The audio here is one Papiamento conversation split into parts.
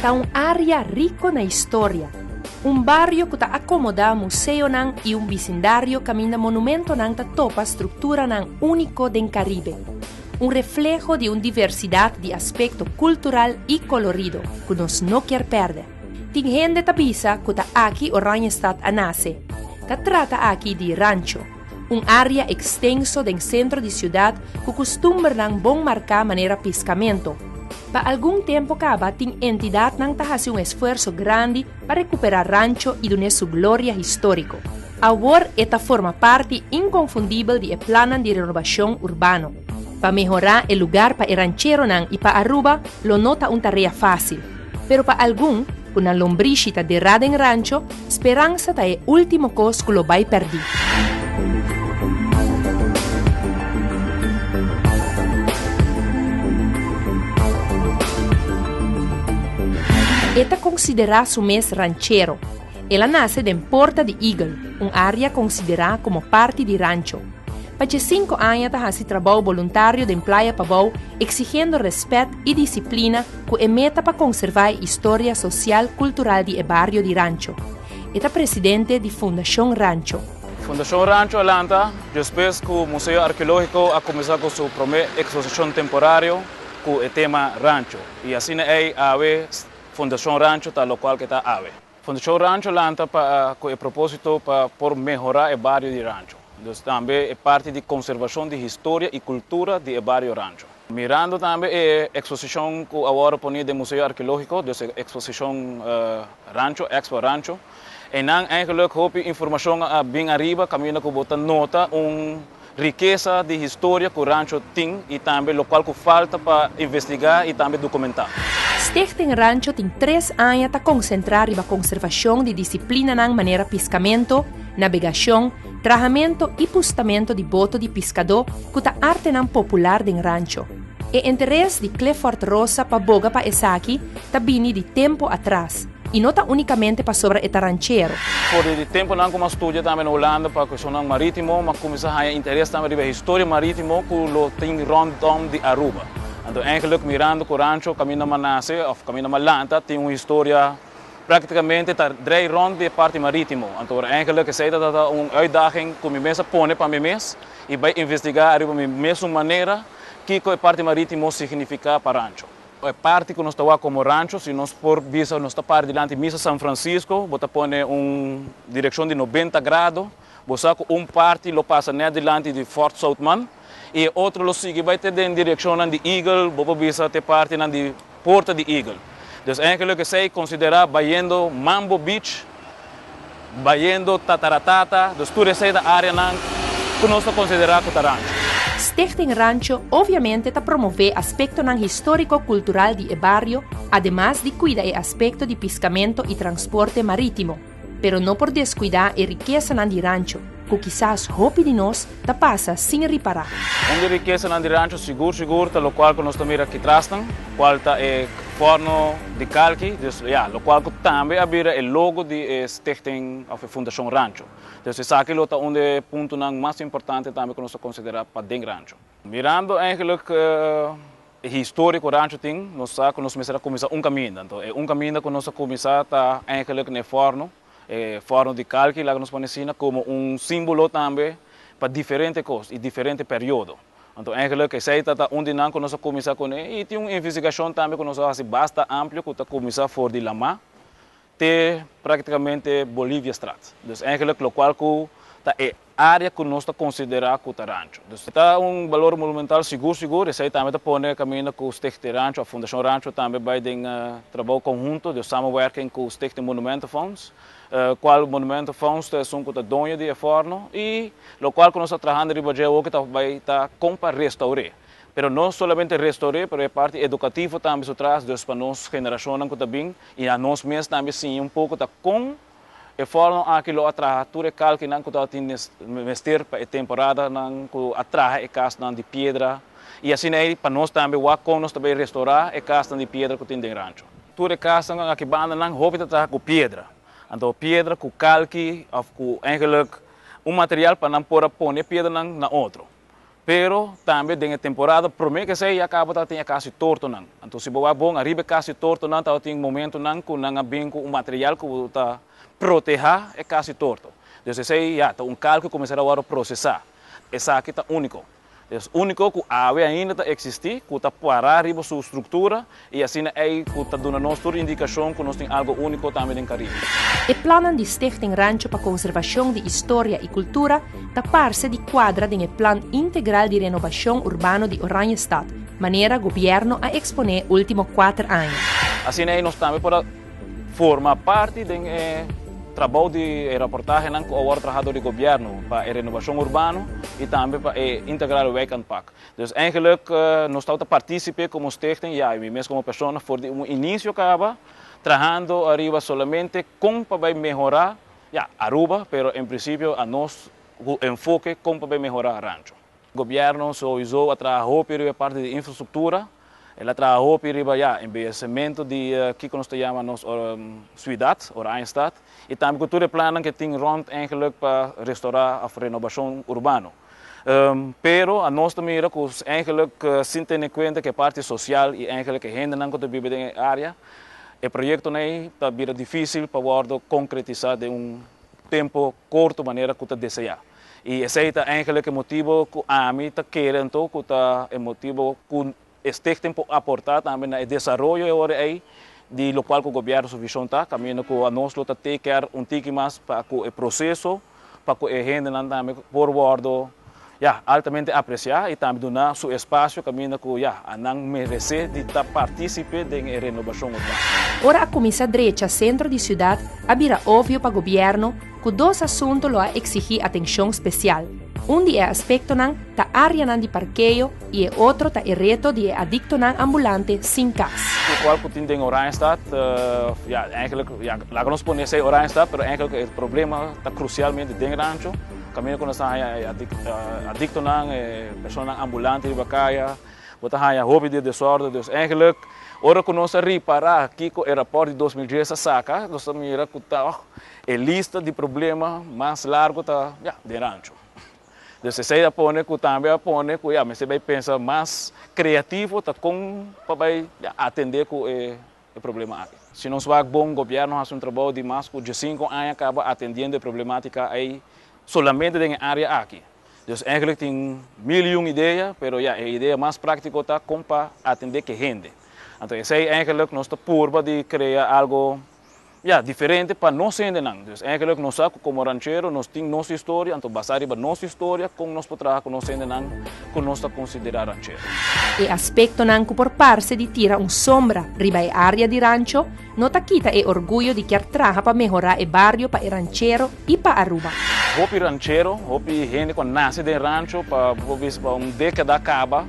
Ta un área riko na historia, un bario ku ta akomodá museonan i un bisindario kaminda monumentonan ta topa strukturanan úniko den Karibe, un refleho di un diversidat di aspekto kultural i kolorido ku nos no kier pèrdè. Tin hende ta bisa ku ta aki Oranjestad a nase. Ta trata aki di Rancho, un área ekstenso den sentro di siudat ku kustumbernan bon marká manera piskamento. Pa algun tempu kaba tin entidatnan ta hasi un esfuerso grandi pa rekuperá Rancho i dun'é su gloria históriko. Awor e ta forma parti inkonfundibel di e plannan di renobashon urbano. Pa mehorá e lugar pa e rancheronan i pa Aruba lo no ta un tarea fásil. Pero pa algun, ku nan lombrishi ta derá den rancho, speransa ta e último kos ku lo bai pèrdí. E ta konsiderá su mes ranchero. El a nase den Porta di Eagle, un área konsiderá komo parti di rancho. Pa djesinko aña ta hasi trabou boluntario den Playa Pabou eksigiendo rèspèt i disiplina ku e meta pa konservá e historia sosial kultural di e bario di Rancho. E ta presidente di Fundashon Rancho. Fundashon Rancho a lanta despues ku Museo Arkeológiko a kuminsá ku su promé eksposishon temporario ku e tema Rancho i asina ei awe Fundashon Rancho ta lokual ke ta awe. Fundashon Rancho lanta pa ku e propósito pa por mehorá e bario di Rancho. Dus tambe e parti di konservashon di historia i kultura di e bario Rancho. Mirando tambe e eksposishon ku awor poni den Museo Arkeológiko, dus e eksposishon Rancho, Expo Rancho, einan eigenlijk hopi informashon a bin ariba kaminda ku bo ta nota un Rikesa di historia ku Rancho tin i tambe lokual ku falta pa investigá i tambe dokumentá. Stichting Rancho tin tres aña ta konsentrá riba konservashon di disiplinanan manera piskamento, nabegashon, trahamento i pustamento di boto di piskadó ku ta artenan popular den Rancho. E interes di Clifford Rosa pa boga pa esaki ta bini di tempu atras. I no ta únikamente pasobra e ta ranchero. For di tempunan ku mi a studia tambe na Hulanda pa kuestionnan marítimo, mi a kuminsá haña interes tambe riba e historia marítimo ku lo tin rondom di Aruba. Anto eigenlijk mirando ku Rancho kaminda mi a nase òf kaminda mi a lanta tin un historia práktikamente ta drei rònt di e parti marítimo. Anto eigenlijk esei ta ta un uitdaging ku mi mes a pone pa mi mes i bai investigá ariba mi mesun manera kiko e parti marítimo signifiká pa Rancho. E parti ku nos ta wak komo rancho, si nos por bisa nos ta para dilanti Misa San Francisco, bo ta pone un direkshon di nobenta grado, bo sa ku un parti lo pasa nèt dilanti di Fort Zoutman i e otro lo sigui bai te den direkshonnan di Eagle, bo por bisa te partinan di Porta di Eagle. Dus eigenlijk esei konsiderá bayendo Mambo Beach, bayendo Tataratata, dus tur esei ta áreanan ku nos ta konsiderá ku ta rancho. Stichting Rancho obviamente ta promové aspektonan históriko-kultural di e bario, ademas di kuida e aspekto di piskamento i transporte marítimo. Pero no por deskuidá e rikesanan di rancho, ku kisas hopi di nos ta pasa sin ripará. Un di rikesanan di rancho sigur sigur ta lokual ku nos ta mira aki trasnan, kual ta e forno di kalki, dus ya, lokual ku tambe a bira e logo di e stichting òf e fundashon Rancho. Dus esaki lo ta un di e puntonan mas importante tambe ku nos ta konsiderá pa den Rancho. Mirando eigenlijk e historia ku Rancho tin, nos sa ku nos mester a kuminsá un kaminda. Anto e un kaminda ku nos a kuminsá ta eigenlijk na e forno. E forno di kalki laga nos pone asina komo un símbolo tambe pa diferente kos i diferente periodo. Anto eigenlijk esei ta ta un di nan ku nos a kuminsá kuné i tin un investigashon tambe ku nos a hasi basta amplio ku ta kuminsá for di lamá te práktikamente Boliviastraat. Dus eigenlijk lokual ku ta e área ku nos ta konsiderá ku ta rancho. Dus ta un balor monumental sigur sigur, esei tambe ta pone kaminda ku Stichting Rancho òf Fundashon Rancho tambe bai den trabou konhunto, dus samenwerking ku Stichting Monumentenfonds, kual Monumentenfonds ta esun ku ta doño di e fòrno i lokual ku nos ta trahando riba dje awoki ta bai ta kon pa restour'é. Pero no solamente restour'é, pero e parti edukativo tambe su tras, dus pa nos generashonnan ku ta bin i a nos mes tambe siña un poko ta kon E fòrno aki lo a traha tur e kalkinan ku tabatin mester pa e temporadanan ku a traha e kasnan di piedra i asina ei pa nos tambe wak kon nos ta bay restorá e kasnan di piedra ku tin den rancho. Tur e kasnan aki bandanan hopi ta traha ku piedra. Anto piedra ku kalki òf ku eigenlijk un material pa nan por a pone e piedranan na otro. Pero tambe den e temporada prome ku esei ya kaba tabatin e kas di tortonan. Anto si bo wak bon ariba e kas di tortonan tabatin momentonan ku nan a bin ku un material ku ta protehá e kas di torto. Dus esei ya ta un kal ku kuminsá ta wòrdu prosesá. Esaki ta úniko. Es úniko ku awe ainda ta eksistí, ku ta pará riba su struktura i asina ei ku ta duna nos tur indikashon ku nos tin algu úniko tambe den Karibe. E plannan di Stichting Rancho pa Konservashon di Istoria i Kultura ta parse di kuadra den e plan integral di renobashon urbano di Oranjestad, manera gobièrnu a eksponé último kuater aña. Asina ei nos tambe por a forma parti den e trabou di e raportahenan ku a wòrdu traha dor di gobièrnu pa e renobashon urbano i tambe pa e integrale wijkaanpak. Dus eigenlijk nos tabata partícipe komo stichting, ya, i mi mes komo persona for di un inisio kaba trahando ariba solamente kon pa bai mehorá, ya, Aruba, pero en prinsipio a nos ku enfoke kon pa bai mehorá Rancho. Gobierno souiso a traha hopi riba e parti di infrastructura, el a traha hopi riba ya embeyecemento di kico nos ta yama nos ciudad, Oranjestad, y tambe cu tur e plannan cu tin rond eigenlijk pa restaura of renobacion urbano. Pero a nos ta mira cu eigenlijk sin tene cuenta cu e parti social y eigenlijk e hendenan cu ta biba den e area, e proyectonan ey ta bira dificil pa wordo concretisa den un tempo corto manera cu ta desea. I esei ta eigenlijk e motibo ku ami ta kere anto ku ta e motibo ku e stichting por aporta tambe na e desaroyo e ora ei di lokual ku gobièrnu su vishon ta, kaminda ku anos lo ta take care un tiki mas pa ku e proseso pa ku e hendenan tambe por wòrdu ya altamente apresiá i tambe duna su espasio kaminda ku ya anan meresé di ta partísipe den e renobashon urbano. Ora a kuminsá drecha sentro di siudat a bira ovio pa gobièrnu Ku dos asuntu lo a eksigí atenshon spesial. Un di e aspektonan ta áreanan di parkeo i e otro ta e reto di e adiktonan ambulante sin kas. Lokual ku tin den Oranjestad, ya, eigenlijk, ya, laga nos pone esei Oranjestad, pero eigenlijk e problema ta krusialmente den Rancho, kaminda ku nos ta haña e adiktonan, e personanan ambulante riba kaya. Bo ta haña hopi di e desòrdu. Dus eigenlijk, ora ku nos a ripará kiko e rapòrt di 2010 a saka, nos ta mira ku tòg e lista di problema mas largu ta, ya, den Rancho. Dus esei a pone ku tambe a pone ku, ya, mester bai pensa mas kreativo ta kon pa bai, ya, atendé ku e problema aki. Si nos wak bon, gobièrnu hasi un trabou di mas ku diesinku aña kaba atendiendo e problemátika ei solamente den e área aki. Dus eigenlijk tin mil y un idea, pero ya, e idea mas práctico ta con pa atende ke hende. Anto esey eigenlijk nos ta purba di crea algo, ya, diferente pa nos hendenan. Dus eigenlijk nos sa cu como ranchero nos tin nos historia, anto basa riba nos historia con nos por traha cu nos hendenan cu nos ta considera ranchero. E aspectonan cu por parce di tira un sombra riba e area di rancho no ta kita e orguyo di kier traha pa mehora e bario pa e ranchero y pa Aruba. Hopi ranchero, hopi hende cu a nace den rancho pa bo por bisa pa un decada caba,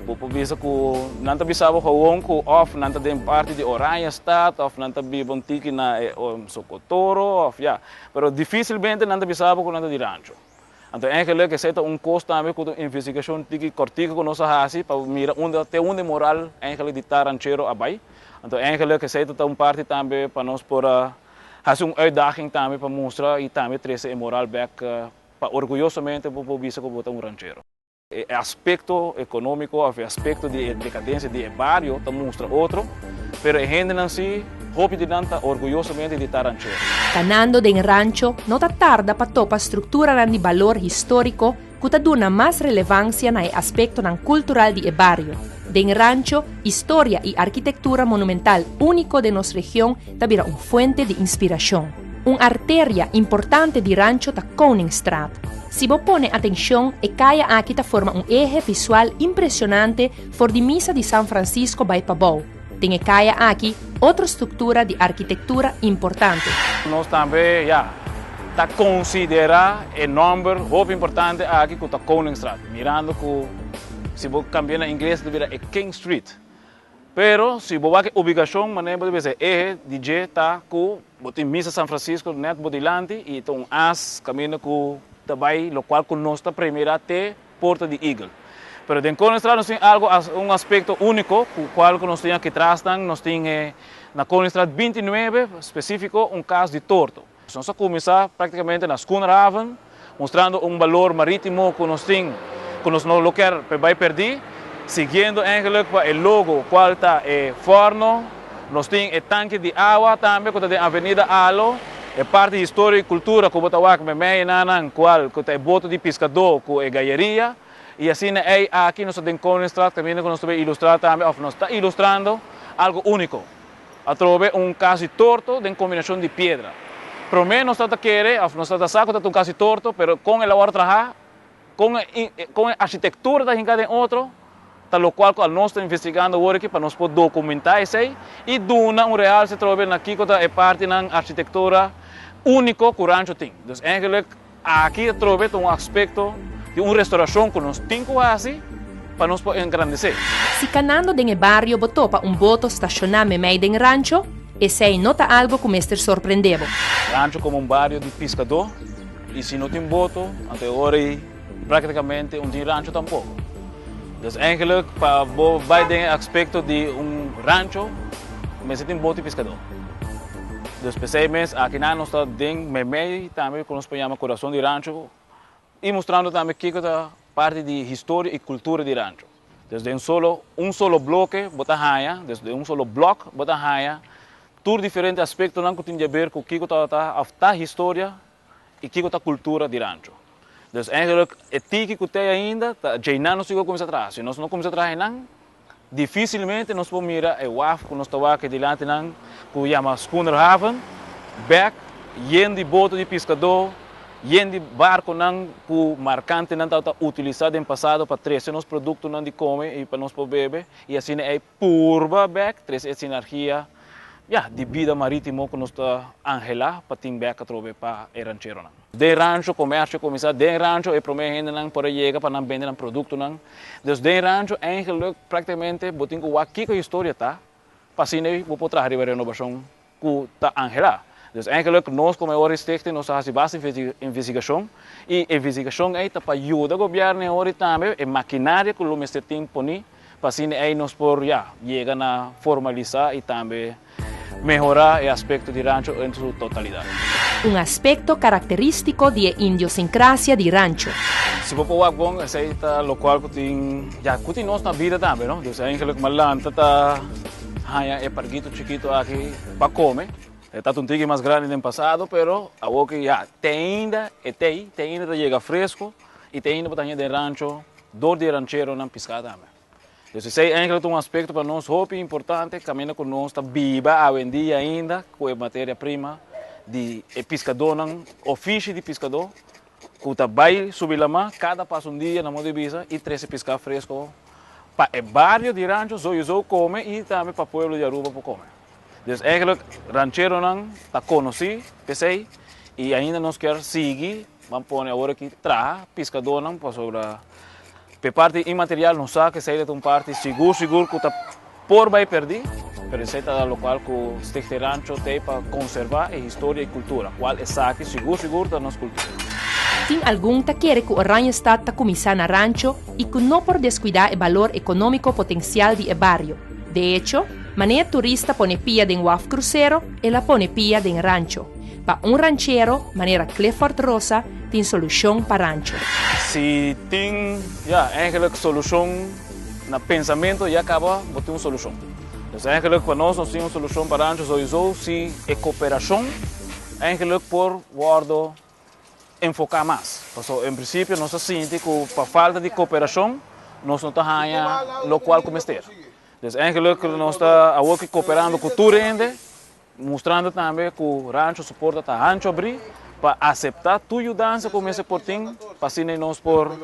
bo por bisa cu nan ta bisa bo gewoon cu of nan ta den parti di Oranjestad of nan ta biba un tiki na e Socotoro of ya, pero dificilmente nan ta bisa bo cu nan ta di rancho. Anto eigenlijk esei ta un kos tambe ku ta un investigashon tiki kòrtiku ku nos a hasi pa mira unda te unda e moral eigenlijk di ta ranchero a bai. Anto eigenlijk esei ta ta un parti tambe pa nos por a hasi un uitdaging tambe pa mustra i tambe trese e moral bèk pa orguyosamente bo por bisa ku bo ta un ranchero. E aspekto ekonómiko òf e aspekto di e dekadensia di e bario ta mustra otro, pero e hendenan sí, hopi di nan ta orguyosamente di ta ranchero. Kanando den rancho no ta tarda pa topa strukturanan di balor históriko ku ta duna mas relevansia na e aspektonan kultural di e bario. Den rancho, istoria i arkitektura monumental úniko den nos region ta bira un fuente di inspirashon. Un arteria importante di rancho ta Koningstraat. Si bo pone atencion, e caya aki ta forma un ehe visual impresionante for di Misa di San Francisco bai pabou. Den e caya aki, otro structura di arkitectura importante. Nos tambe, ya, ta considera e nomber hopi importante aki cu ta Koningstraat, mirando cu si bo cambia na ingles ta bira e King Street. Pero si bo wak e ubikashon manera bo ta bisa e ehe di dje ta ku bo tin Misa San Francisco nèt bo dilanti i ta un as kaminda ku ta bai lokual ku nos ta premira te Porta di Eagle. Pero den Koningstraat nos tin algu un aspekto úniko ku kual ku nos tin aki trasnan nos tin e na Koningstraat 29 spesífiko un kas di torto. Nos a kuminsá práktikamente na Schoenhaven, mustrando un balor marítimo ku nos tin ku nos no lo kier pa e bai perdí, siguiendo eigenlijk pa e logo kual ta e fòrno, nos tin e tanki di awa tambe ku ta den Avenida Alo, e parti historia i kultura ku bo ta wak meimei enanan kual ku ta e boto di piskadó ku e galleria, i asina ei aki nos ta den Koningstraat kaminda ku nos ta bai ilustrá tambe òf nos ta ilustrando algu úniko. Atrobe un kasi torto den kombinashon di piedra. Promé nos tabata kere òf nos tabata sa ku tabata un kasi torto, pero kon el a wòrdu trahá, kon e kon e architektura ta hinká den otro, ta lokual ku anos ta investigando awor aki pa nos por dokumentá esei i duna un realse atrobe na kiko ta e partinan architektura úniko ku Rancho tin. Dus eigenlijk Aki atrobe ta un aspekto di un restaurashon ku nos tin ku hasi pa nos por engrandesé. Si kanando den e bario bo topa un boto stashoná meimei den rancho, esei no ta algo ku mester sorprendé bo. Rancho komo un bario di piskadó i si no tin boto, anto e ora ei práktikamente un tin rancho tampoko. Dus eigenlijk pa bo bai den e aspekto di un rancho mester tin boto di piskadó. Dus p'esei mes akinan nos ta den meimei tambe ku nos por yama kurason di rancho i mustrando tambe kiko ta parti di historia i kultura di rancho. Dus den solo un solo bloke bo ta haña, dus den un solo blòk bo ta haña tur diferente aspektonan ku tin di aber ku kiko tabata òf ta historia i kiko ta kultura di rancho. Dus eigenlijk e tiki ku t'ei ainda ta djeinan nos tin ku kuminsá traha. Si nos no kuminsá traha einan, difisilmente nos por mira e waf ku nos ta wak dilanti nan ku yama Schoonerhaven bek yen di boto di piskadó, yen di barkonan ku markantenan tabata utilisá den pasado pa trese nos produktonan di kome i pa nos por bebe i asina ei purba bek trese e sinergia ya di bida maritimo ku nos ta anhelá pa tin bek atrobe pa e rancheronan. Den rancho komersio kuminsá, den rancho e promé hendenan por a yega pa nan bende nan produktonan. Dus den rancho eigenlik praktikamente bo tin ku wak kiko historia ta pa asina bo por traha riba renobashon ku ta anhelá. Dus eigenlik nos komo e ora di stichting nos ta hasi basta investigashon i e investigashon ei ta pa yuda gobièrnu e ora tambe e makinaria ku lo mester tin poní pa asina ei nos por ya yega na formalisá i tambe mehorá e aspekto di rancho en su totalidat. Un aspekto karakterístiko di e indiosinkrasia di rancho. Si bo por wak bon esei ta lokual ku tin ya ku tin nos na bida tambe no. Dus eigenlik malanta ta haña e pargito chikito aki pa kome. E ta un tiki mas grandi den pasado, pero awor ki ya te ainda e tei, te ainda ta yega fresco y te ainda bo ta haña den rancho dor di e rancheronan pisca tambe. Dus esei eigenlijk ta un aspecto pa nos hopi importante caminda cu nos ta biba awendia ainda cu e materia prima di e piscadonan, ofishi di piscador cu ta bay subi lama cada pas un dia na modo di bisa y trece pisca fresco pa e bario di Rancho sowieso come y tambe pa pueblo di Aruba por come. Dus eigenlijk rancheronan ta conoci p'esey y ainda nos kier sigui ban pone awor aki traha piscadornan pasobra p'e parti inmaterial nos sa cu esey ta un parti sigur sigur cu ta por bay perdi pero esey ta locual cu Stichting Rancho t'ey pa conserva e historia y cultura cual esaki sigur sigur ta nos cultura. Tin algun ta kere cu Oranjestad ta cuminsa na Rancho y cu no por descuida e balor economico potencial di e bario. De hecho, Manera turista pone pia den waf krusero, el a pone pia den rancho. Pa un ranchero, manera Clifford Rosa, tin solushon pa rancho. Si tin, ya, eigenlijk solushon na pensamento ya kaba bo tin un solushon. Dus eigenlijk pa nos, nos tin un solushon pa rancho sowieso si e koperashon eigenlijk por wordo enfoká mas. Pasobra en prinsipio nos ta sinti ku pa falta di koperashon nos no ta haña lokual ku mester. Dus eigenlijk nos ta awor ki koperando ku tur hende, mustrando tambe ku Rancho su porta ta hancho abrí pa aseptá tur yudansa ku mester por tin pa asina nos por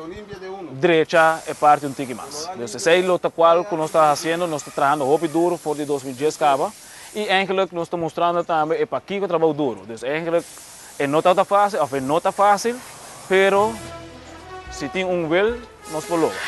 drecha e parti un tiki mas. Dus esei lo ta kual ku nos ta hasiendo, nos ta trahando hopi duro for di 2010 kaba i eigenlijk nos ta mustrando tambe e pakiko trabou duro. Dus eigenlijk e no tabata fásil òf e no ta fásil, pero si tin un wil nos por logra.